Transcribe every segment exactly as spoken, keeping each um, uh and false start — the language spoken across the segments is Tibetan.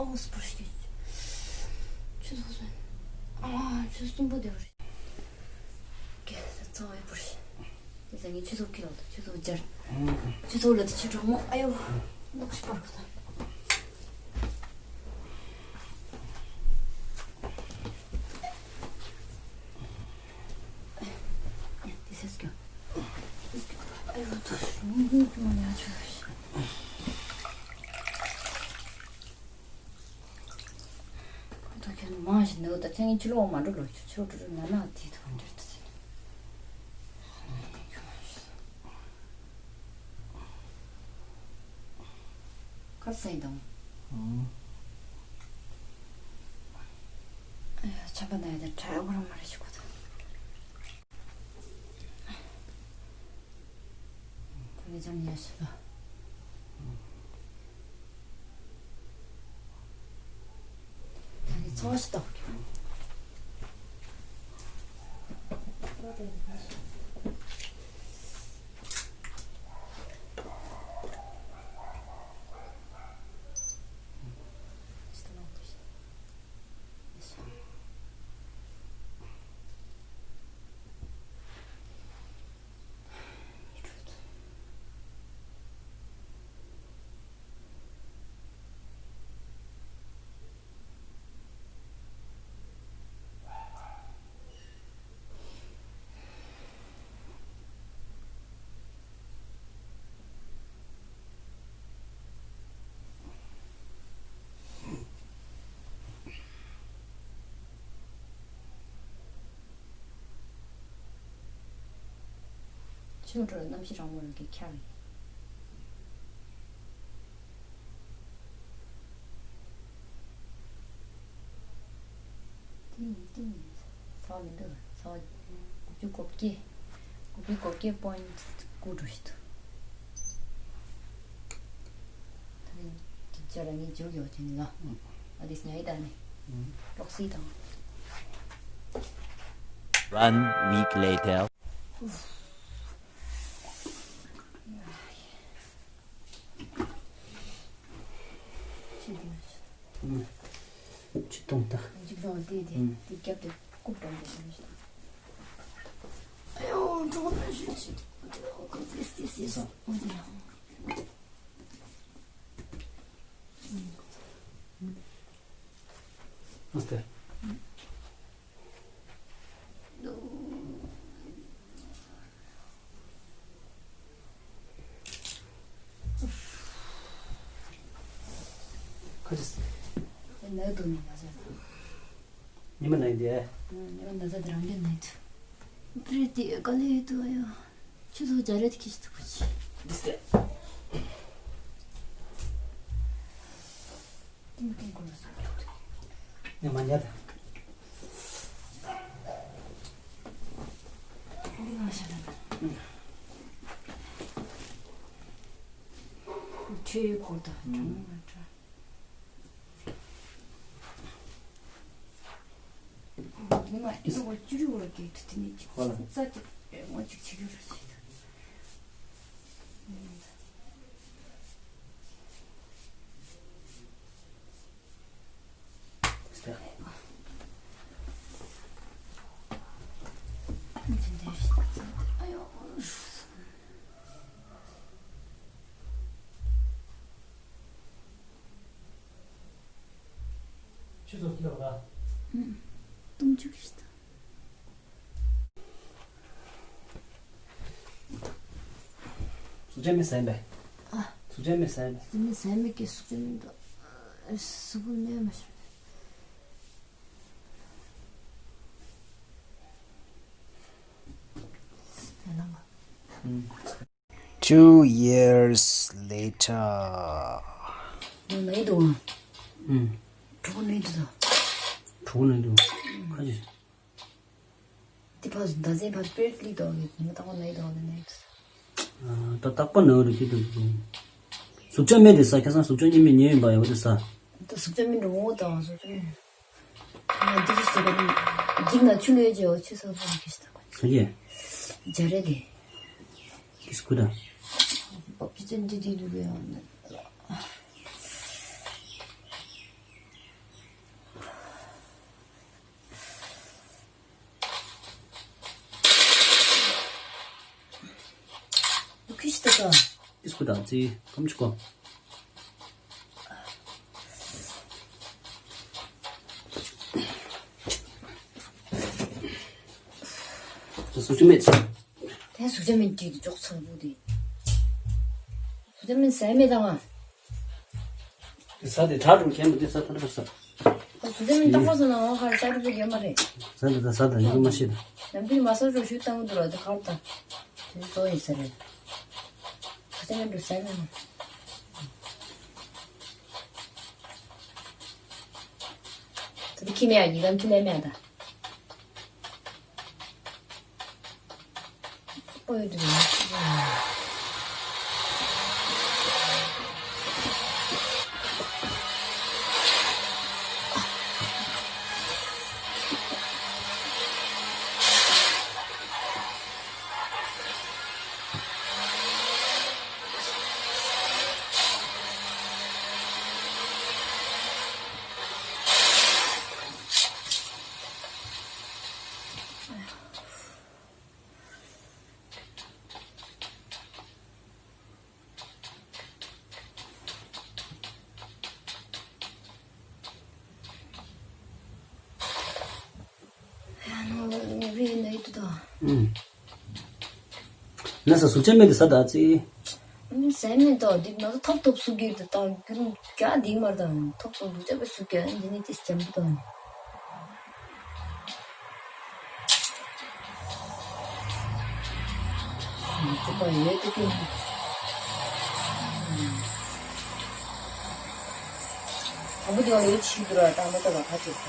ཨོ་སི་པུར་ཤི། ཆུ་ཚོད་གསུམ། ཨ་ཆུ་ཚོད་གསུམ་པོ་དེ་བར། ཀེ་ས་ཚང་བའི་པུར་ཤི། དེ་ས་ངས་ཆུ་ཚོད་ཁྱི་ལོག་ཏུ་ཆུ་ཚོད་སྦྱར། ཆུ་ཚོད་ལ་དུ་ཆུ་གྲོག་མོ་ཨ་ཡོ། ལོག་ཤི་པར་ཁོ་ཐང་། དེ་སེ་སྐྱོ། ཨ་ཡོ་དུ་ཤུང་ཀྱི་མ་ཡ་ཆུ་ཤི། ཁོ་ཐག་ཁྱོད་མང་ཞིག་ནུ་ད་ཚེ་ངན་ཕྱི་ལོགས་མ་འགྲོ་ལོ་ཆུ་ཆུ་འགྲོ་ན་ན་དེ་ཐོག་འདིར་དུ་ཚེ་ཁ་སེང་དང་། ཨ་ཡ་ཆམ་པ་ན་ཡ་དེ་གྲྭ་ཡོག་རང་མ་རེ་ཞིག་གོ་ད། ད་ནི་ཅང་ཉལ་ཤི་ལ། ད་ནི་ཚོགས་ཤི་ཏོག་གི། ཆུ་འགྲོ་རྣམ་ཤེས་རང་མོ་རང་གི་ཁྱག་ཡིན། ཏིང་ཏིང་ཚ་བ་མི་འདུག་ཚ་བ་དགུ་བཅུ་གོ་བརྒྱད། དགུ་བཅུ་གོ་བརྒྱད་པོ་ཡིན་དགུ་འགྲོ་ཞིག་འདུག་ད་ནི་དེ་ཅ་ར་ངས་འཇུག་ཡོད་དེ་ནི་ལ། ཨ་དེས་ཉའི་ད་ནི་ལོག་སྲིད་དང་། One week later. ཕྱི་དེ་ཆུ་གཏོང་ད། འཇིགས་སོང་དེ་དེ་དེ་རྒྱབ་དེ་རྐུབ་གཏོང་དེ་ཞིག་ཨ་ཡོ་འགྲོ་གི་མ་ཤེས་ཤེས་དེ་ཧོ་ཀོ་ཏིས་ཏིས་ཡེ་སོ་འོ་དེ་ཡང་། ཨ་སྟེ། ཁ་ཅིག་ན་དུ་ནི་ན་ཟ་དང་། ཉི་མ་ན་ཡིན་ཏེ། ཉི་མ་ན་ཟ་དེ་རང་རྒྱུ་ན་དུ། པྲི་ཏི་ག་ལེ་དུ་ཡ། ཆུ་ཚོད་བརྒྱ་རེད་ཁྱི་ཞིག་ཐུག་ཅི། འདི་སྟེ། ཏིང་ཏིང་གོ་ལ་སོང་། ཉི་མ་ཉལ་ད། འདི་ང་ཤ་ད། ཁྲེ་ཡོད་གོ་ད་གྲོང་མ་འདྲ། ཉི་མ་ཨི་ཏོ་བ་བཅུ་དྲུག་བར་གྱི་དུ་དེ་ནས་ཅིག་ཧོ་ལ། རྩ་ཅིག་ངོ་ཅིག་བྱེད་རྒྱུ་རེད་ཟེར། ཆུ་ཚོད་ཀྱི་ལོག་ར། ཨུམ། སྟོང་ཆུ་གི་ཤི་ད། སུག་ཅན་མི་ཟ་ཡིན་པས། ཨ། སུག་ཅན་མི་ཟ་ཡིན་པས། སུག་ཅན་མི་ཟ་ཡིན་པས་ཀྱི་སུག་ཅན་མི་འདུག་སུག་པོ་མེད་མ་ཤི། ཡ་ལ་མ། ཨུམ། Two years later. ང་ན་ཡི་འདུག་ཨང་། ཨུམ། གྲོགས་ན་ཡི་འདུག་ད། གྲོགས་ན་ཡི་འདུག་ཁ་ཅིག་དེ་ཕ་ཟུ་ད་ཟན་ཕ་པེར་ལི་འདུག་ངས་མ་བཏང་བ་ན་ཡི་འདུག་ང་ན་ཡི་འདུག་ད་རྟག་པ་ན་ཡི་འདུག་ཁྱི་འདུག་གཟུགས་ཅན་མེད་དེ་ས་ཁ་སང་གཟུགས་ཅན་གཉིས་མེད་ཉེ་ཡིན་པ་ཡོད་དེ་ས། ད་གཟུགས་ཅན་མེད་འགྲོ་འོང་དང་གཟུགས་ཅན་མེད། ང་འདི་གི་ཟེར་བ་ནི་འཇིག་ན་ཆུ་ལས་བྱེའོ་ཆུ་ས་ས་གི་ས་ཁ་ཅིག་ཡ་རེད་དེ། ཀིས་ཀུ་ད། བབ་ཅི་ཅན་འདི་འདི་འདུག་གི་ཡང་། ཨ། ཨིས་ཁུ་དང་ཙི་ཁམ་ཆུ་ཀོ། ཟུག་ཅུ་མེད། དེ་ཟུག་ཅུ་མེད་ཀྱི་ཅོག་ཚང་པོ་དེ། ཟུག་ཅུ་མེད་ཟས་མེད་དང་། ཟ་དེ་དྲག་འགྲོ་མཁན་མི་འདུག་ས་ཐོར་ས། ཟུག་ཅུ་མེད་རྟག་པར་ཟ་ན་ང་ག་རེ་ཟ་རུ་ཡོད་མ་རེད། ཟ་དེ་ད་ཟ་དང་ཡོད་མ་ཤེས་ད། ནམ་རྒྱུན་མ་ཟ་རུ་ཞུ་བཏང་འདུག་ར་དེ་གར་ད། དེ་ཚོ་ཡིན་ས་རེད། ཟུག་ཅུ་མེད་འགྲོ་ཟ་མེད་ན། ད་དེ་ཁྱི་མེད་ཡ་ཡི་གམ་ཁྱི་ལས་མེད་ད། ཡ་ནོ་ངོ་བི་ནོ་ཡི་ཏུ་དོ། ཨུམ། ན་ས་ཟུག་ཅན་མེད་དེ་ས་ད་ཙི། ཨུམ་ཟས་མེད་དོ་འདི་ན་ཐོབ་ཐོབ་སུ་གིར་དུ་དང་རྒྱུན་རྒྱ་འདིང་མར་དང་ཐོབ་ཐོབ་ལུ་ཅག་པའི་སུ་ག་འདི་ནི་ཏི་སྐྱམ་པོ་དང་། ཅོག་པ་ཡོད་དེ་ཀུན། དང་པོ་དེ་བ་ཡོད་ཆི་དུ་ར་དང་པོ་ད་ལ་ཁ་ཆེ་ས།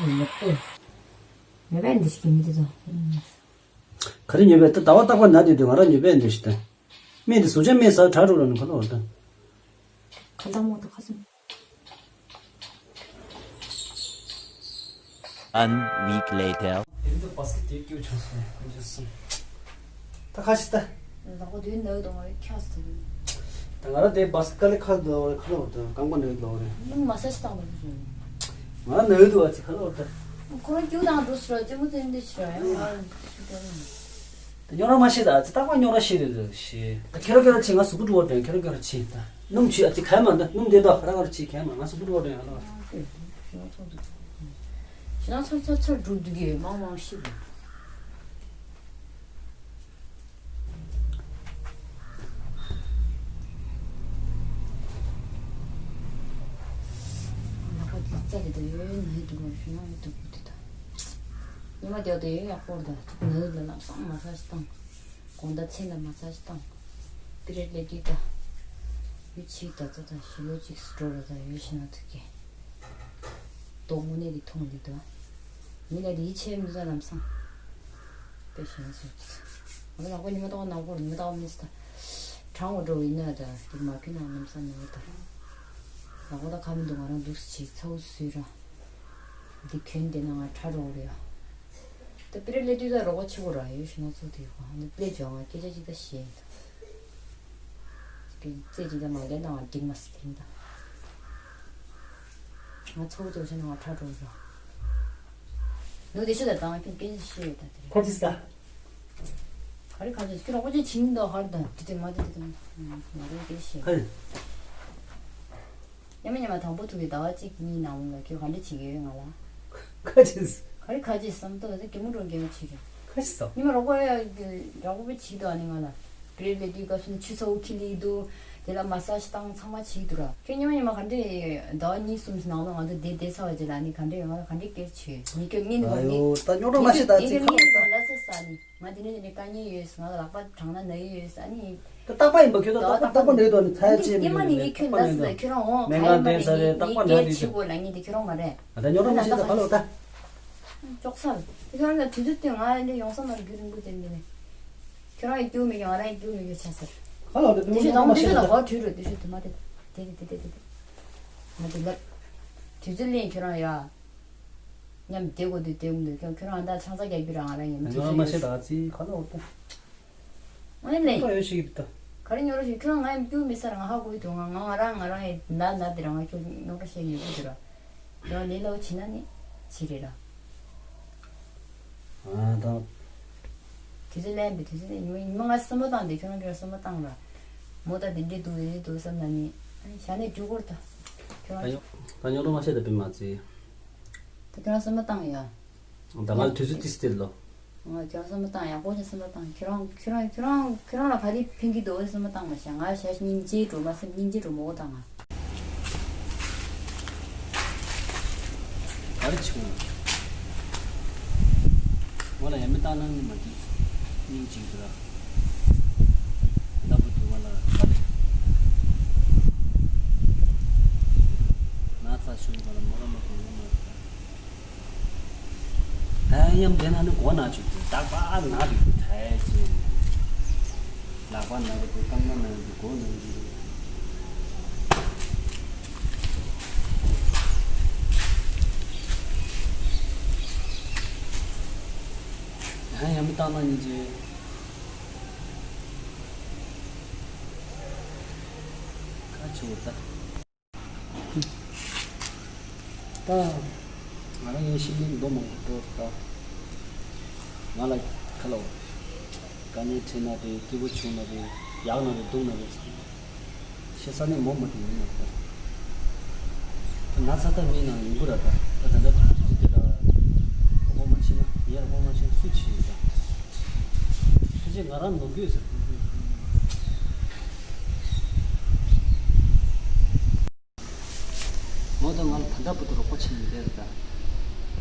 ཉོ་པས་འདི་ཞིག་མི་འདུག་ད། ག་རེ་ཉོས་པས་ད་ཟླ་བ་རྟག་པར་ན་དུས་དུས་ང་རང་ཉོས་པས་འདི་ཞིག་ད། སྨན་དེ་ཟུག་ཅན་སྨན་ཟ་དྲག་འགྲོ་ལ་ནི་ག་ལ་བར་ད། ག་ད་མོ་ད་ཁ་སང་། One week later. དེ་འདི་བ་སི་ཀེ་ཊི་དེ་སྐྱོ་ཆུང་སོང་ཁོ་ཅི་སོང་། ད་ཁ་ཤི་ད། ལག་པ་དུས་ནག་དང་ང་ཁྱག་སི་ད་དུས། ད་ང་ར་དེ་བ་སི་ཀ་ལི་ཁ་དོ་རེ་ཁ་ལོ་ད་རྐང་པ་ནག་ལོ་རེ། ནུ་མ་ས་ཤི་བཏང་བ་དུས་ང་ར་ནག་དུ་བ་ཅི་ཁ་ལོ་ད། ཁོ་རང་སྐྱུག་དང་འགྲོ་སི་ར་ཅི་མོ་ཙེ་འདི་ཤི་ར་ཡང་ང་ར་སུ་ཀྱང་ནི། ད་རྙོག་ར་མ་ཤེས་ད་ཅི་རྟག་པར་རྙོག་ར་ཤེས་རེད་ཟེར་ཤེས། ད་ཁེ་རོ་ཁེ་རོ་ཆེ་ང་གཟུགས་པོ་འགྲོ་བ་དྲན་ཁེ་རོ་ཁེ་རོ་ཆེ་ད། སྣུམ་ཆུ་ཨ་ཙི་གས་མ་འདི་སྣུམ་དེ་དག་ར་གར་ཆེ་གས་མ་ང་གཟུགས་པོ་འགྲོ་བ་དྲན་ཨ་ལ། ཞེ་ན་ཚར་ཚར་ཚར་འགྲོ་འདུག་གི་མང་མང་ཤི་རེད། ལག་པ་དེ་རྩ་ལས་ད་ཡོད་ཡོད་ན་ཡོད་འདུག་མ་ཞུ་ན་ཡོད་འདུག་གོ་དེ་ད། ཉི་མ་དེ་བ་དེ་ཡོད་ཡག་པོ་རེད་ད་ནག་ལ་ལམ་སང་མ་ས་ཤི་བཏང་། དགོང་དག་མཚན་ལ་མ་ས་ཤི་བཏང་། པི་རེད་ལས་དུས་ད། ཡོད་ཆི་ད་ད་ད་ཞི་ལོ་ཅིག་སི་འགྲོ་ར་ད་ཡོད་ཤི་ན་ཐུག་གི། ཏོག་དངོས་གནས་དེ་མཐོང་འདི་དོ། མི་ལ་དེ་ཡིད་ཆེས་མི་བཟོ་ལམ་སང་། དཔེ་ཞེ་ན་སོང་། ང་ལག་པ་ཉི་མ་ཏོག་ནག་པོར་ཉི་མ་ཏོག་མི་སི་ད། གྲང་བ་འགྲོ་ཡིན་ན་ད་དེ་མ་ཕི་ན་ལམ་སང་ནི་ད། ལག་པ་ད་ཁ་མི་འདུག་ང་རང་འདུག་སི་ཆེ་ཚ་བོ་སུས་ར། འདི་གྱོན་དེ་ན་ང་ཁྲ་འགྲོ་རེད་ཡ། ད་པི་རེ་ལེ་དུས་ད་རོགས་པ་ཆེ་བོ་ར་ཡོད་ཤི་ན་ཚོ་དེ་ཡོད་ཁ་ཧ་ནི་པི་ལེ་ཇོ་ང་སྐད་ཆ་ཅིག་ད་ཤེས་ཡིན་ད། རྩེ་ཅིག་ད་མ་ལེན་ན་ང་འགྲིག་མ་སི་དེ་རིང་ད། ང་ཚོ་ཚོ་ཤི་ན་ང་ཁྲ་འགྲོ་ར། ནུ་དེ་ཤི་ད་ད་ང་ཁྱོད་སྐད་ཆ་ཤེས་ཡོད་ད་དེ་རིང་། ཁ་ཅིག་ད། ག་རེ་ག་རེ་ཁྱོད་རོགས་པ་ཅིག་བྱིན་ད་ཧར་ད་དེ་དེ་མ་དེ་དེ་དེ་ང་རང་སྐད་ཆ་ཤེས། ཧེ། མཉམ་མཉམ་དང་པོ་ཐུག་གི་ཟླ་བ་གཅིག་གཉིས་ནང་ལ་ཁྱོད་ག་འདྲ་བྱེད་ཀྱི་ཡོད་ང་ལ། ཁ་ཅིག་ག་རེ་ཁ་ཅིག་བསམ་ཏོ་ལ་ད་གད་མོ་འགྲོ་གད་མོ་བྱེད་རེད། ཁ་ཅིག་སོ། ཉི་མ་རོགས་པ་ཡ་རོགས་པ་བྱེད་དོ་ཨ་ནི་ང་ལ། པི་རེད་ལེ་དུས་སྐབས་སུ་ནི་ཆུ་ཚ་བོ་ཁྱི་ལི་འདུག་དེ་ལ་མ་སཱ་ཇི་བཏང་ཚང་མ་བྱེད་འདུག་ར། ཁྱོད་ཉི་མ་ཉི་མ་ག་འདྲ་ཟླ་བ་གཉིས་གསུམ་ནང་ལ་ང་ཚོ་བསྡད་བསྡད་ཚར་བ་ཅིག་ལ་ཨ་ནི་ག་འདྲ་ཡོད་ང་ལ་ག་འདྲ་སྐྱེལ་བྱེད་ཉི་ཁྱོད་གཉིས་འདུག་ཨ་ནི། ད་རྙོག་དྲ་མ་ཤེས་ད་ཉི་ཁྱོད་གཉིས་འདུག་ལ་སེ་ས་ནི། ང་དེ་ནས་དེ་ནས་དཀའ་ངལ་ཡོད་ང་ལ་ལག་པ་གྲང་ན་ན་ཡི་ཡོད་ཨ་ནི། ད་རྟག་པ་ཡིན་པ་ཁྱོད་ད་རྟག་པ་རྟག་པ་ནད་དོ་ནི་ཚ་ཡ་ཅེས་མི་ཉི་མ་ནི་ཉི་ཁྱོད་ན་སི་ད་ཁྱོད་རང་འོང་ག་ཡིན་མ་རེད་ཉི་ཉི་སྐད་ཆི་བོ་ལ་ཉི་དེ་ཁྱོད་རང་མ་རེད། ད་རྙོག་དྲ་མ་ཤེས་ད་ག་ལོ་ད། ཅོག་ཚར། དེ་ཁྱོད་རང་ལ་དུས་ཚོད་སྟོན་ང་ལ་ཡོང་ས་མ་རེད་རྒྱུ་རིང་པོ་དེ་འདི་ནས། ཁྱོད་རང་ཡི་རྒྱུ་མི་ཡོང་ང་རང་ཡི་རྒྱུ་མི་ཡོང་ཆ་ཟེར། ག་ལོ་ད་དུས་ཚོད་དང་དུས་ཚོད་ལ་གོ་དུས་རུ་དུས་ཚོད་དུ་མ་དེ། དེ་དེ་དེ་དེ་དེ། ང་དེ་ལབ། དུས་ཚོད་ལེན་ཁྱོད་རང་ཡ། མཉམ་བསྡད་དགོས་དུས་བསྡད་མི་འདུག་ཁྱོད་ཁྱོད་རང་ད་ཆང་ས་རྒྱག་རྒྱུ་རང་ང་རང་ཡིན་མི་ཉོ་ཚོད་མ་ཤེས་ད་ཨ་ཙི་ག་ལ་འོ་ད། ཨ་ནི་ལེ། ད་ཡོད་ཤིག་ད། ག་རེ་ཉོ་རོགས་ཤིག་ཁྱོད་རང་ང་ཡིན་རྒྱུ་མི་ས་ར་ང་ཧ་གོ་ཡི་འདུག་ང་ང་ང་རང་ང་རང་ཡིན་ན་ན་དེ་རང་ང་ཁྱོད་ཉོ་རོགས་ཤིག་ཉོ་རྒྱུ་འདུག་ར། ཡང་ལེ་ལོ་བྱེད་ན་ནི་བྱེད་རེད་ར། ཨ་ད། དུས་ཚོད་ལེན་པའི་དུས་ཚོད་ནི་ཉི་མ་ཉི་མ་ང་གསུམ་པ་བཏང་དེ་ཁྱོད་རང་ཁྱོད་རང་གསུམ་པ་བཏང་ར། མོ་ད་དེ་འདྲས་འདུག་དེ་འདྲས་འདུག་བསམ་ན་ནི། ཨ་ནི་ཞག་ནས་འགྲོ་གོ་ར་ད། ཁྱོད་ད་རང་ཉོ་ད་ཉོ་རོགས་མ་བྱས་ད་པི་མ་ཚེ། ད་ཁྱོད་རང་གསུམ་པ་བཏང་ཡ། ད་ང་ལ་དུས་ཚོད་ཏིས་སྟེར་ལོ། ང་ཁྱོད་རང་གསུམ་པ་བཏང་ཡག་པོ་ཞིག་གསུམ་པ་བཏང་ཁྱོད་རང་ཁྱོད་རང་ཁྱོད་རང་ཁྱོད་རང་ལ་ག་རེ་ཕན་གྱི་འདུག་གསུམ་པ་བཏང་མ་ཤེས། ང་ཞག་སྙིང་རྗེ་འགྲོ་མ་སེམས་སྙིང་རྗེ་འགྲོ་མོ་བཏང་ང་། ག་རེ་བྱུང་། ང་ལ་ཡ་མི་བཏང་ན་ནི་མ་འགྲིག་སྙིང་རྗེ་འདུག་ར། ལྟ་བུ་དུ་ང་ལ་ག་རེ། ན་ཚ་བྱུང་ང་ལ་མོ་ར་མ་དུ་ངོ་མ་རེད་ད། ད་ཡམ་དེ་ན་ནི་མགོ་ན་བཅུག་སྟེ་རྟག་པར་ན་བཅུག་སྟེ་ཐལ་ཅེ། ལག་པ་ན་གི་འདུག་རྐང་པ་ན་གི་འདུག་མགོ་ན་གི་འདུག་ད་ཡམ་བཏང་ན་ཉིན་ཅེ། ཁ་ཆེ་བོ་ད། ད། ང་རང་ཡང་ཤི་ལིང་མདོ་མང་པོ་འགྲོ་ད། ང་ལ་ཁ་ལོ། དཀའ་ངལ་འཕྲད་ན་རེད་སྐྱིད་པོ་བྱུང་ན་རེད་ཡག་ན་རེད་སྡུག་ན་རེད་ཚང་མ། ཤི་ས་ནས་མོ་མ་དེ་ཡིན་ན་ད། ད་ན་ཚ་ད་མིན་ན་ཡིན་གུ་ར་ད། ད་ད་ད་དུས་ཚོད་དེ་ལ། རོགས་པ་མ་བྱེད་ན་ཡར་རོགས་པ་མ་བྱེད་ན་སུ་བྱེད་ཡོད་ད། ཁྱེད་ཀྱིས་ང་རང་ནོར་དགོས་ཟེར། མོ་དང་ང་ལ་ད་ལྟ་བར་དུ་རོགས་པ་བྱེད་ནས་བསྡད་རེད་ད།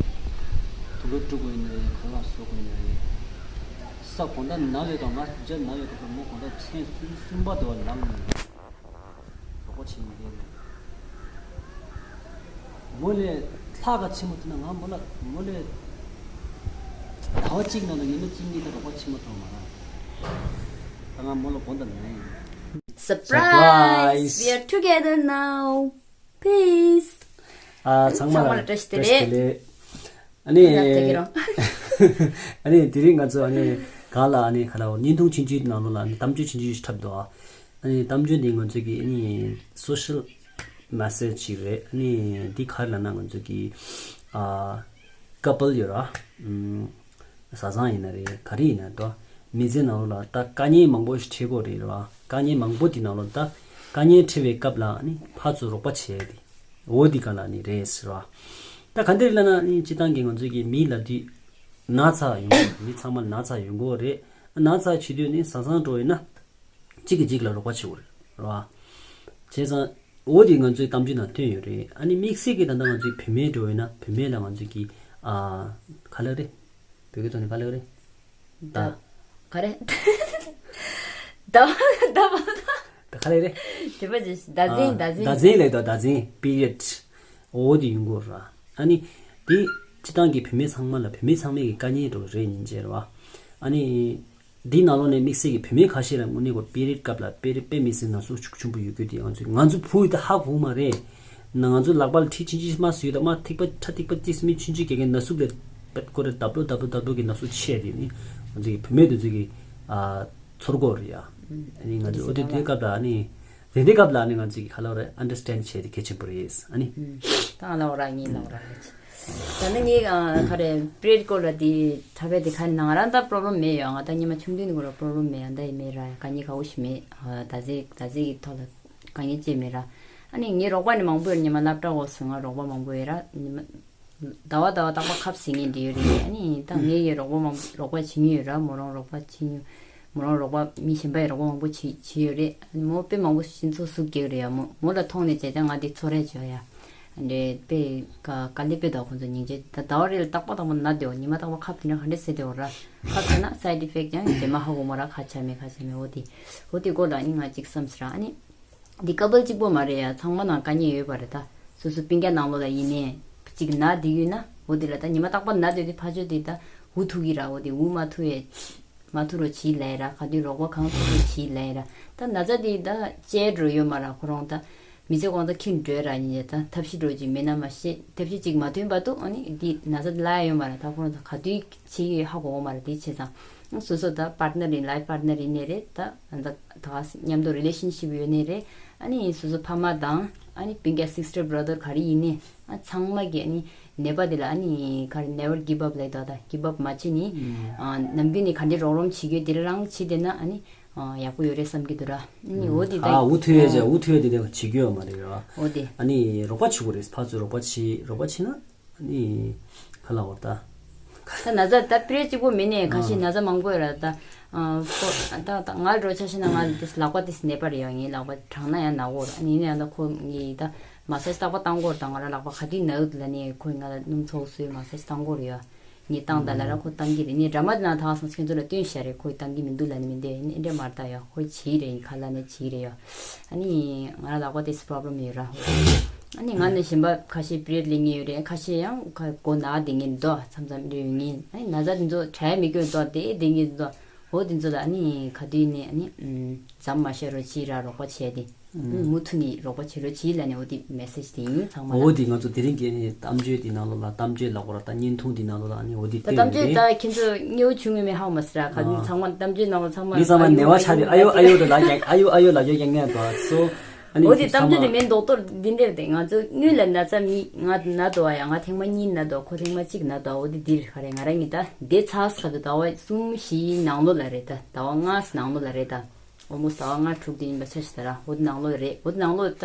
དུག་ལོག་བཀྲུ་དགོས་ཡིན་ན་རེད་ཁ་ལག་བཟོ་དགོས་ཡིན་ན་རེད། ས་དགོང་དག་ན་བའི་སྐབས་ང་རྒྱ་ན་བའི་སྐབས་མོ་དགོང་དག་མཚན་གསུམ་གསུམ་པ་དུ་བ་ལངས་ནས་རོགས་པ་བྱེད་ནས་བསྡད་རེད། མོ་ལས་ལྷག་ག་ཆེན་མོ་ཐུབ་ན་ང་མོ་ལ་མོ་ལས་ཟླ་བ་གཅིག་ནང་ལ་ཉི་མ་གཅིག་གཉིས་ཀ་རོགས་པ་བྱེད་མ་ཐུབ་མ་རེད། ད་ང་མོ་ལ་དགོངས་དག་ནས་ཡིན། Surprise! Surprise! We are together now. Peace. ཨ་ཚང་མ་ཚང་མ་ལ་ལ་བཀྲ་ཤིས་བདེ་ལེགས། བཀྲ་ཤིས་བདེ་ལེགས། ཨ་ནི། ཡ་དེ་གི་རང་། ཨ་ནི་དེ་རིང་ང་ཚོ་ཨ་ནི་གང་ལ་ཨ་ནི་ག་ལ་བརྙན་ཐུང་ཆུང་ཆུང་ནང་ལོགས་ལ་ཨ་ནི་གཏམ་རྒྱུད་ཆུང་ཆུང་ཞིག་འཁྲབ་འདུག་ཨ་ནི་གཏམ་རྒྱུད་འདི་ང་ཚོ་གི་ཨ་ནི་social message ཞིག་རེད། ཨ་ནི་འདི་ག་རེ་ལབ་ན་ང་ཚོ་གི་ཨ་couple ཡོད་ར། ཨམ། བཟའ་ཚང་ཡིན་ན་རེད་ག་རེ་ཡིན་ན་དོ། མི་ཚེ་ནང་ལོགས་ལ་ད་དཀའ་ངལ་མང་པོ་ཞིག་འཕྲད་ཀྱི་ཡོད་རེད་ར། དཀའ་ངལ་མང་པོ་དེ་ནང་ལོགས་ད་དཀའ་ངལ་འཕྲད་པའི་སྐབས་ལ་ཨ་ནི་ཕར་ཚུར་རོགས་པ་བྱེད་ཡ་དེ་འོ་དེ་ག་ལ་ནི་རེད་ཟེར་བ། ད་ག་འདྲ་ལབ་ན་ཨ་ནི་སྤྱིར་བཏང་གི་ང་ཚོའི་གི་མི་ལབ་དུས་ན་ཚ་ཡོང་གི་ཡོད་རེད། མི་ཚང་མ་ན་ཚ་ཡོང་གི་ཡོད་རེད། ན་ཚ་བྱེད་དུས་ནི་བཟའ་ཚང་འགྲོ་ཡིན་ན། གཅིག་གིས་གཅིག་ལ་རོགས་པ་བྱེད་དགོས་རེད་ར། བྱས་ཙང་འོ་དེ་ང་ཚོའི་གཏམ་རྒྱུད་ནང་ཐོན་ཡོད་རེད། ཨ་ནི་དམིགས་བསལ་གྱི་ད་ལྟ་ང་ཚོའི་བུད་མེད་འགྲོ་ཡོད་ན་བུད་མེད་ལ་ང་ཚོས་ཀྱི་ཨ་ག་ལབ་རེད། བོད་སྐད་ཐོག་ནས་ག་ལབ་རེད། ད། ད། ག་རེ། ད། ད། ད་ག་ལབ་རེད། དྲི་བ་ཅིག་ཟླ་ཚན། ཨ་ཟླ་ཚན། ཟླ་ཚན་ལབ་དང་ཟླ་ཚན་period། འོ་དེ་ཡོང་གི་ཡོད་ར། ཨ་ནི་དེ་སྤྱིར་བཏང་གི་བུད་མེད་ཚང་མ་ལ་བུད་མེད་ཚང་མའི་གི་དཀའ་ངལ་འགྲོ་རེད་ཉིན་བྱེད་ར་བ། ཨ་ནི། འདིའི་ནང་ལོགས་ནས་དམིགས་བསལ་གྱི་བུད་མེད་ཁ་ཤས་ལ་དངོས་གནས་ཁོ་པི་རིད་སྐབས་ལ་པི་རིད་དཔེ་མི་སྲིད་ན་ཟུག་ཤུགས་ཆེན་པོ་ཡོད་རྒྱུ་དེ་ང་ཚོས་ང་ཚོ་བུ་ཡི་ད་ཧ་གོ་མ་རེད། ན་ང་ཚོ་ལག་པ་ལ་ཁྲི་ཆུང་ཆུང་མ་ཟུག་ཡོད་ད་མ་ཐིགས་པ་ཁྲ་ཐིགས་པ་ཏིས་མི་ཆུང་ཆུང་གི་གི་ན་ཟུག་ལས་པད་ཀོ་རེ་དབ་ལོ་དབ་ལོ་དབ་ལོ་གི་ན་ཟུག་ཆེ་དེ་ནི་ང་ཚོ་གི་བུད་མེད་དེ་ཚོ་གི་ཨ་ཚོར་གོ་རེད་ཡ། ཨ་ནི་ང་ཚོ་འོ་དེ་དུས་སྐབས་ལ་ཨ་ནི་དེ་དུས་སྐབས་ལ་ཨ་ནི་ང་ཚོ་གི་ཁ་ལོ་རེ་understand་བྱེད་དེ་གལ་ཆེན་པོ་རེད་ཨ་ནི། ད་ང་ལ་འོ་ར་ངའི་ལ་འོ་ར་རེད། ད་ནི་ངའི་ཨ་ག་རེ་པི་རི་ཡོད་སྐོར་ལ་དེ་འཁྲབ་པའི་དེ་ག་རེ་ན་ང་རང་ད་པོ་རོབ་ལེམ་མེད་ཡོད། ང་ད་སྔོན་མ་ཆུང་དུས་ནས་ཁོ་ར་པོ་རོབ་ལེམ་མེད་ཡོད། ད་ཡིན་མེད་ར་དཀའ་ངལ་ག་འོ་ཞིག་མེད། ཨ་ད་ཟེ་ད་ཟེ་གི་ཐོག་ལ་དཀའ་ངལ་ཅི་མེད་ར། ཨ་ནི་ངའི་རོགས་པ་ནི་མང་པོ་ཡོད། སྔོན་མ་སློབ་གྲྭ་འོག་སོང་ང་རོགས་པ་མང་པོ་ཡོད་ར། སྔོན་མ་ཟླ་བ་ཟླ་བ་རྟག་པར་ཁབ་ཟིན་ངེས་འདི་ཡོད་རེད། ཨ་ནི་ད་ངའི་ཡི་རོགས་པ་མང་རོགས་པ་བྱེད་མྱོང་ཡོད་ར། མོ་རང་རོགས་པ་བྱེད་མྱོང་། མོ་རང་རོགས་པ་མི་གཞན་པ་ཡི་རོགས་པ་མང་པོ་བྱེད་བྱེད་ཡོད་རེད། ཨ་ནི་མོ་དཔེ་མང་པོ་སྤྱི་ཚོགས་སུ་སྐྱེལ་རེད་ཡ། མོ་མོ་ལ་མཐོང་ནས་བྱས་ཙང་ང་འདི་ཚོར་རེ་བྱོས་ཡ། འདྲེ་དཔེ་དཀའ་དཀའ་ལས་དཔེ་དོ་ཁོང་ཚོ་སྙིང་རྗེ། ད་ཟླ་བ་རེ་ལ་རྟག་པ་དང་པོ་ན་དེའོ། ཉི་མ་རྟག་པ་ཁབ་དེ་འདྲ་ག་འདྲ་ཟེར་དེའོ་ར། ཁབ་ཟེར་ན་side effect ཡང་རྗེས་མ་ཧ་གོ་མོ་ར་ཁ་ཆ་མེད་ཁ་ཆ་མེད། འོ་དེ་འོ་དེ་སྐོར་ལ་ནི་ང་གཅིག་བསམ་ཟེར་ར། ཨ་ནི་འདི་ཀ་པལ་གཅིག་པོ་མ་རེད་ཡ། ཚང་མ་ནང་དཀའ་ངལ་ཡོད་པ་རེད་ད། སོ་སོ་སྤུན་ཀྱག་ནང་ལོགས་ལ་ཡིན་ནའི་གཅིག་ན་དེ་ཡོད་ན་འོ་དེ་ལ་ད་ཉི་མ་རྟག་པ་ན་དེ་དེ་ཕ་ཆོས་དེ་ད་འུ་ཐུག་གི་ར། འོ་དེ་འུ་མ་ཐུག་ཡ། མ་ཐུག་རོགས་བྱིས་ལས་ར། ག་དུས་རོགས་པ་གང་ཐུབ་ཐུབ་བྱིས་ལས་ར། ད་ན་ཚ་དེ་ད་བཅད་འགྲོ་ཡོད་མ་ར། ཁོ་རང་ད་མི་ཚེ་གང་ད་ཁྱིམ་འགྲོ་ར་ཡིན་ཡ། ད་ཐབས་ཤེས་འགྲོ་ཅིག་མེད་ན་མ་ཤེས། ཐབས་ཤེས་ཅིག་མ་ཐོན་བར་དུ་ཨ་ནི་འདི་ན་ཚ་དེ་ལ་ཡ་ཡོད་མ་ར། ད་ཁོ་རང་ད་ག་དུས་བྱེད་ཀྱི་ཧ་གོ་གོ་མ་ར། དེ་བྱས་ཙང་སོ་སོ་ད་partner ཡིན་life partner ཡིན་ནའི་རེད། ད་ད་ག་མཉམ་དུ་relationship ཡོད་ནའི་རེད། ཨ་ནི་སོ་སོ་ཕ་མ་དང་། ཨ་ནི་སྤུན་ཀྱག་སིས་ཊར་བྷ་ར་དར་ག་རེ་ཡིན་ནའི་ཨ་ཚང་མ་གི་ཨ་ནི་ནད་པ་དེ་ལ་ཨ་ནི་ག་རེ་never give up ལབ་ད་ད་give up མ་བྱེད་ནི། ཨ་ནམ་རྒྱུན་ནས་ག་འདྲ་རོགས་རམ་བྱེད་རྒྱུ་དེ་རང་བྱེད་བསྡད་ན་ཨ་ནི་ཨ་ཡག་པོ་ཡོད་རེད་བསམ་གྱི་འདུག་ར། ཨ་ནི་འོ་དེ་ད་ཨ་འུ་ཐུག་ཡས་ཅེ་འུ་ཐུག་ཡས་དེ་དེ་བྱེད་རྒྱུ་ཡོད་མ་རེད་ར། འོ་དེ་ཨ་ནི་རོགས་པ་བྱེད་དགོས་རེད། ཕར་ཚུར་རོགས་པ་བྱེད་རོགས་པ་བྱེད་ན་ཨ་ནི་ག་ལ་འོར་ད། ད་ན་ཚ་ད་པི་རེད་གཅིག་པོ་མིན་ནས་ཁ་ཤས་ན་ཚ་མང་པོ་ཡོད་ར་ད། ཨ་ཁོ་ད་ད་ང་འགྲོ་ཆ་ཤེས་ན་ང་དེ་ལག་པ་དེ་ནད་པ་རེད་ཡ། ངའི་ལག་པ་གྲང་ན་ཡང་ན་གོ་ར། ཨ་ནི་ཡིན་ན་ཡང་ད་ཁོ་ངའི་ད་མ་སཱ་ཇི་རྟག་པར་བཏང་གོ་ར། ད་ང་རང་ལག་པ་ག་དུས་ན་ཡོད་ལ་ནི་ཁོས་ང་ལ་སྣུམ་ཚོགས་སུའི་མ་སཱ་ཇི་བཏང་གོ་ར་ཡ། ངས་བཏང་ད་ལ་ར་ཁོ་བཏང་གི་རེད། ངས་ཌ་ར་མ་དེ་ན་ཐག་སོང་ཁྱོད་ཚོ་ལ་སྟོན་ཤ་རེད། ཁོས་བཏང་གི་མི་འདུག་ལ་ནི་མི་འདུག་ཨ་ནི་འདྲ་མ་རེད་ད་ཡ། ཁོས་བྱེད་རེད་ཁ་ལ་ནས་བྱེད་རེད་ཡ། ཨ་ནི་ང་རང་ལག་པ་དེ་problem ཡོད་ར། ཨ་ནི་ང་ནི་གཞན་པ་ཁ་ཤས་པི་རེད་ལེན་ངེས་ཡོད་རེད། ཁ་ཤས་ཡང་ཁ་མགོ་ན་བསྡད་ངེས་འདུག་མཚམས་མཚམས་རེ་ཡོད་ངེས། ཨ་ནི་ན་ཚ་དེ་ཚོ་དྲག་མི་དགོས་འདུག་དེ་བསྡད་ངེས་འདུག་འོ་དེ་ཚོ་ལ་ཨ་ནི་ག་དུས་ནས་ཨ་ནི་ཨམ་མཚམས་མ་བཞག་རོགས་བྱེད་ར། རོགས་པ་བྱས་ཏེ་ཨ་ནི་མུ་མཐུད་ནས་རོགས་པ་བྱེད་རོགས་བྱེད་ལ་ནི་འོ་དེ་མེ་སེ་ཇི་དེ་ཡིན་ཚང་མ་ལ། འོ་དེ་ང་ཚོ་དེ་རིང་གི་ཨ་ནི་གཏམ་བརྗོད་དེ་ནང་ལོགས་ལ་གཏམ་བརྗོད་ལབ་དགོས་ར། ད་བརྙན་ཐུང་དེ་ནང་ལོགས་ལ་ཨ་ནི་འོ་དེ་ད་གཏམ་བརྗོད་ད་ཁྱེད་ཚོ་མཉེས་པོ་བྱུང་ངེས་མེད་ཧ་གོ་མ་སོང་ར། ག་ཚང་མ་གཏམ་བརྗོད་ནང་ལོགས་ཚང་མ་མི་ཚང་མ་ནད་པ་ཆགས་ཏེ་ཨ་ཡོ་ཨ་ཡོ་དེ་ལ་རྒྱག་ཨ་ཡོ་ཨ་ཡོ་ལབ་རྒྱག་རྒྱག་ངེས་འདུག་སོ། ཨ་ནི་འོ་དེ་གཏམ་བརྗོད་དེ་མིན་རྡོག་ཏོར་འདི་འདྲ་རེད་དེ། ང་ཚོ་སྔོན་ལ་ན་ཚ་མི་ང་ན་འདུག་ཡ། ང་ཐེངས་མ་གཉིས་ན་འདུག་ཁོ་ཐེངས་མ་གཅིག་ན་འདུག་འོ་དེ་འདིར་ག་རེ་ང་རང་གཉིས་ད་བསྡད་ཚར་ས་དུ་ཟླ་བ་གསུམ་བཞི་ནང་ལོགས་ལ་རེད། ད་ཟླ་བ་ལྔ་ནང་ལོགས་ལ་རེད། ད་ཨོལ་མོ་སི་ཊི་ཟླ་བ་ལྔ་དྲུག་དེ་ཡིན་པ་ཆ་ཤི་ད་ར། འོ་དེ་ནང་ལོགས་རེད། འོ་དེ་ནང་ལོགས་ད་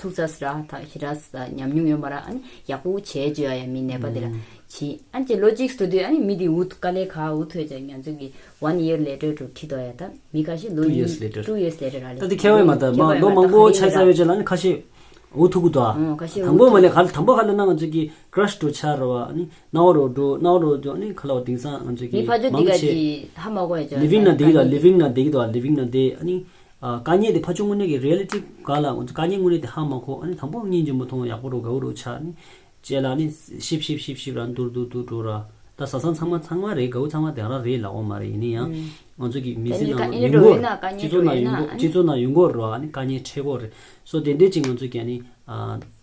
ཐུག་ཚར་ས་ར། ད་ཞེ་དྲག་ཉམས་མྱོང་ཡོད་མ་ར། ཨ་ནི་ཡག་པོ་བྱས་བཅུག་ཡ་ཡ་མི་ནད་པ་དེ་ལ་བྱིས། ཨ་ནི་ཅེ་ལོ་གཅིག་སུ་དུས་ཨ་ནི་མི་དེ་འུ་ཐུག་དཀའ་ལས་ཁག་འུ་ཐུག་ཅེ་ང་ཚོ་གི་one year later དུ་ཁྲིད་དོ་ཡ། ད་མི་ཁ་ཤས་ལོ་two years གཉིས later two years later ར་ལེ། ད་དེ་ཁྱད་པར་མ་ད་མ་ལོ་མང་པོ་ཆགས་ཚར་བའི་རྗེས་ལ་ཨ་ནི་ཁ་ཤས་འུ་ཐུག་གི་འདུག་ཨ། ཨང་ཁ་ཤས་དང་པོ་མ་ལས་ག་དང་པོ་ག་ལ་ན་ང་ཚོ་གི་ཀྲ་ཤི་འགྲོ་ཆགས་ར་བ། ཨ་ནི་སྣང་བ་རོ་འགྲོ་སྣང་བ་རོ་འགྲོ་ཨ་ནི་ཁ་ལ་བ་དེང་སང་ང་ཚོ་གི་མི་ཕ་ཆོ་འདི་མང་ག་ཆེ་ཅི་ཧ་མ་གོ་ཡ་ཅོ་living ན་འདི་གི་འདུག་living ན་འདི་གི་འདུག་living ན་འདི་ཨ་ནི། ཨ་དཀའ་ངལ་དེ་ཕ་ཆུང་ངུ་ནས་ཀྱི་རི་ཡ་ལི་ཊི་ག་ལ་ང་ཚོ་དཀའ་ངལ་དངོས་གནས་དེ་ཧ་མ་གོ་ཨ་ནི་དང་པོ་སྙིང་རྗེ་མོ་མཐོང་ཡག་པོ་རུ་དགའ་བོ་རུ་ཆགས་ནི་བཅས་ལ་ནི་ཤིབ་ཤིབ་ཤིབ་ཤིབ་ར་འདུར་འདུར་འདུར་འགྲོ་ར། ད་བཟའ་ཚང་ཚང་མ་ཚང་མ་རེད། དགའ་བོ་ཚང་མ་དེ་རང་རེད་ལབ་འོ་མ་རེད། ཡིན་ནི་ཡང་ང་ཚོ་གི་མི་ཚེ་ནང་ལ་ཡོང་གོ་སྤྱི་ཚོགས་ནང་ཡོང་གོ་སྤྱི་ཚོགས་ནང་ཡོང་གོ་ར་ཨ་ནི་དཀའ་ངལ་འཕྲད་གོ་རེད། སོ་དེ་འདྲས་ཅིག་ང་ཚོ་གི་ཨ་ནི་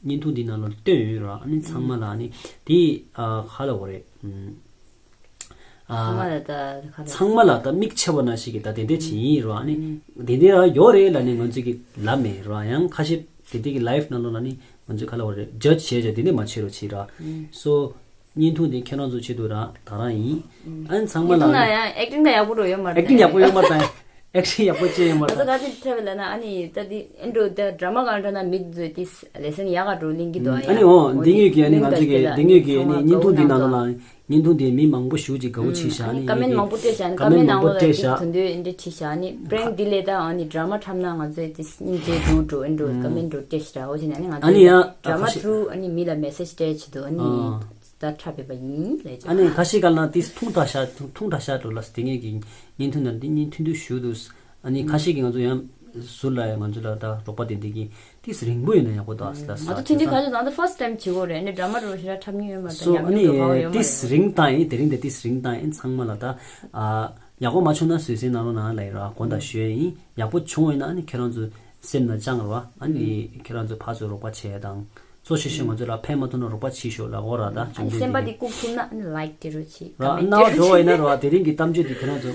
བརྙན་ཐུང་འདི་ནང་ལ་བཏོན་ཡོད་ར། ཨ་ནི་ཚང་མ་ལ་ཨ་ནི་དེ་ག་ལ་འོ་རེད། ཚང་མ་ལ་ད་ཁ་ཚང་མ་ལ་ད་མིག་ཆེ་བ་ན་ཞིག་གིས་ད་དེ་འདྲས་བྱེད་ཡིན་རོ། ཨ་ནི་དེ་འདྲས་ར་ཡོད་རེད་ལ་ནི་ང་ཚོས་ཀྱི་ལབ་མེད་རོ། ཡང་ཁ་ཤས་དེ་འདྲས་ཀྱི་ལའིབ་ནང་ལོགས་ལ་ནི་ང་ཚོས་ག་ལ་བ་རེད་ཇ་ཇི་བྱས་བྱས་དེ་འདྲས་མ་བྱེད་རོ་བྱེད་ར། སོ་བརྙན་ཐུང་དེ་ཁྱེད་རང་ཚོ་ཆེད་དུ་ར་ད་རང་ཡིན། ཨ་ནི་ཚང་མ་ལ་ཡང་ཨེག་ཊིང་ད་ཡག་པོ་རོ་ཡོད་མ་རེད། ཨེག་ཊིང་ཡག་པོ་ཡོད་མ་རེད། ཨེག་ཊིང་ཡག་པོ་བྱས་ཡོད་མ་རེད། ང་ཚོ་ག་ཚོད་ཐེབས་ལ་ན་ཨ་ནི་ད་འདི་ཨེ་འགྲོ་ད་ཌ་ར་མ་གང་འདྲ་ན་མི་ཚོས་དེ་ལེ་སན་ཡག་ག་འགྲོ་ལིང་གི་འདུག་ཨ་ཡ། ཨ་ནི་འོ་འདི་ངོས་ཀྱི་ཨ་ནི་ང་ཚོ་གི་འདི་ངོས་ཀྱི་ཨ་ནི་བརྙན་ཐུང་འདི་ནང་ལོགས་ལ། བརྙན་ཐུང་དེ་མི་མང་པོ་ཞེ་ཅིག་དགའ་བོ་བྱས་ཤག་ཨ་ནི་ཀ་མེན་མང་པོ་སྤྲད་ཤག་ཨ་ནི་ཀ་མེན་ནང་ལོགས་ལ་ཅིག་དོན་དུ་འདི་བྲིས་ཤག་ཨ་ནི་པྲེང་འདི་ལས་ད་ཨ་ནི་ཌ་ར་མ་འཁྲབ་ན་ང་ཚོས་དེ་སྙིང་རྗེ་འགྲོ་འགྲོ་ཨེ་འགྲོ་ཀ་མེན་འགྲོ་སྤྲད་ཤག་འོ་བྱས་ནས་ཨ་ནི་ང་ཚོས་ཨ་ནི་ཡང་ཌ་ར་མ་ཁ་ཤས་ཐུ་རུ་ཨ་ནི་མི་ལ་མེ་སེ་ཇི་སྤྲད་བྱེད་དུ་ཨ་ནི་ད་འཁྲབ་ཡོད་པ་ཡིན་ལས་ཨ་ནི་ཁ་ཤས་ག་ལ་དེ་ཐུང་དྲགས་ཤག་ཐུང་དྲགས་ཤག་འགྲོ་ལ་དེ་ངེད་ཀྱི་བརྙན་ཐུང་ནང་འདི་བརྙན་ཐུང་དུ་ཞུ་དུས། ཨ་ནི་ཁ་ཤས་ཀྱིས་ང་ཚོ་ཡང་ཟུར་ལ་ཡང་ང་ཚོ་ལ་ད་རོགས་པ་དེ་འདྲས་ཀྱིས་ཏིས་རིང་པོ་ཡོད་ན་ཡག་པོ་འདུག་ཟེར་ལ་ང་ཚོ་ཐེངས་འདི་ག་ཚོད་ང་ཚོ་ཕར་སི་ཊི་ཊེམ་བྱེད་དགོས་རེད། ཨ་ནི་ཌ་ར་མ་རོ་ཞེ་དྲག་འཁྲབ་མྱོང་ཡོད་མ་རེད། སོ་ཨ་ཉམས་མྱོང་ནི་འགྲོ་གང་ཡོད་མ་ཏིས་རེད། རིང་བཏང་ཡིན། དེ་རིང་དེ་ཏིས་རིང་བཏང་ཡིན། ཚང་མ་ལ་ད་ཨ་ཡག་པོ་མ་བྱུང་ན་བཟོད་བསྲན་གནང་རོགས་གནང་ལབ་ཡིན་ར། དགོངས་དག་ཞུ་ཡ་ཡིན། ཡག་པོ་བྱུང་བ་ཡིན་ན་ཨ་ནི་ཁྱེད་རང་ཚོ་སེམས་ནང་བཅངས་རོགས། ཨ་ནི་ཁྱེད་རང་ཚོ་ཕར་ཚུར་རོགས་པ་བྱེད་ཡ་དང་གཙོ་ཆེ་ཤོས་ང་ཚོ་ལ་ཕན་མ་ཐོགས་ན་རོགས་པ་བྱེད་ཤོག་ལབ་དགོས་ར། ད་ཨ་ནི་སེམས་པ་འདི་བཀུག་ཐུབ་ན་ཨ་ནི་ལའིཀ་སྤྲད་རོགས་བྱེད། ར་ཨ་རྣ་བ་འགྲོ་བ་ཡིན་ན་ར་བ་དེ་རིང་གི་གཏམ་བརྗོད་འདི་ཁྱེད་རང་ཚོ།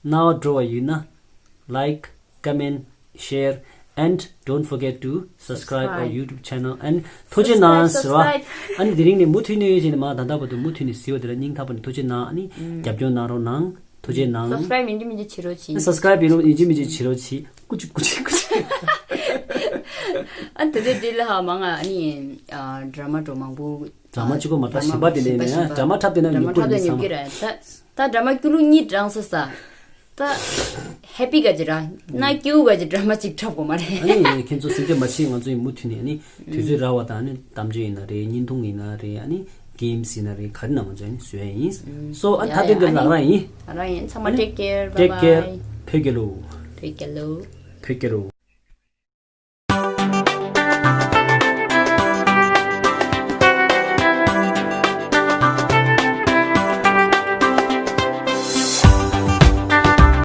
རྣ་བ་འགྲོ་བ་ཡིན་ན་like, comment, share and don't forget to subscribe our YouTube channel and ཐུགས་རྗེ་གནང་ཟེར་བ། ཨ་ནི་དེ་རིང་ནས་མུ་མཐུད་ནས་ཡོད་ཅེ་ནས་མ་ད་ལྟ་བར་དུ་མུ་མཐུད་ནས་གཟིགས་པ་དེ་ལ་སྙིང་ཐག་པ་ནས་ཐུགས་རྗེ་གནང་། ཨ་ནི་རྒྱབ་སྐྱོར་གནང་རོགས་གནང་། ཐུགས་རྗེ་གནང་། སབ་སི་ཀ་རའིབ་ཡིན་གཅིག་མིན་གཅིག་བྱེད་རོགས་གྱིས། སབ་སི་ཀ་རའིབ་ཡིན་རོགས་ཡིན་གཅིག་མིན་གཅིག་བྱེད་རོགས་གྱིས། ཀུ་ཅི་ཀུ་ཅི་ཀུ་ཅི། ཨ་དེ་འདྲ་དེ་ལ་ཧ་མ་ང་ཨ་ནི་ཌ་ར་མ་འགྲོ་མང་པོ། ཌ་ར་མ་གཅིག་པོ་མ་ད་གཞན་པ་དེ་ལས་ནས་ཡང་ཌ་ར་མ་འཁྲབ་དེ་ན་ཉོབ་ཀྱི་རེད་བསམ། ད་ཌ་ར་མ་ཀུ་ལུ་གཉིས་བགྲངས་སོ་ས། ད་ཧེ་པི་ག་ཅི་ར་ན་ཀྱུ་ག་ཅི་ཌ་ར་མ་གཅིག་འཁྲབ་དགོས་མ་རེད། ཨ་ནི་ཁྱེད་ཚོ་སེམས་ཁྲལ་མ་བྱེད། ང་ཚོ་ཡིན་མུ་མཐུད་ནས་ཨ་ནི་དུས་ཚོད་རག་པ་དང་ཨ་ནི་གཏམ་བརྗོད་ཡིན་ན་རེད། བརྙན་ཐུང་ཡིན་ན་རེད། ཨ་ནི་གེམ་སི་ཡིན་ན་རེད། ག་རེ་ན་ང་ཚོ་ཨ་ནི་བཟོ་ཡ་ཡིན། སོ་ཨ་ནི་ད་ལྟ་འདི་ལ་རང་ཡིན། རང་ཡིན། ཚང་མ་ཊེག་ཀེར། བྷའི་བྷའི། ཐེག་ཀེར། བོད་རྒྱལ་ལོ། བོད་རྒྱལ་ལོ། བོད་རྒྱལ་ལོ།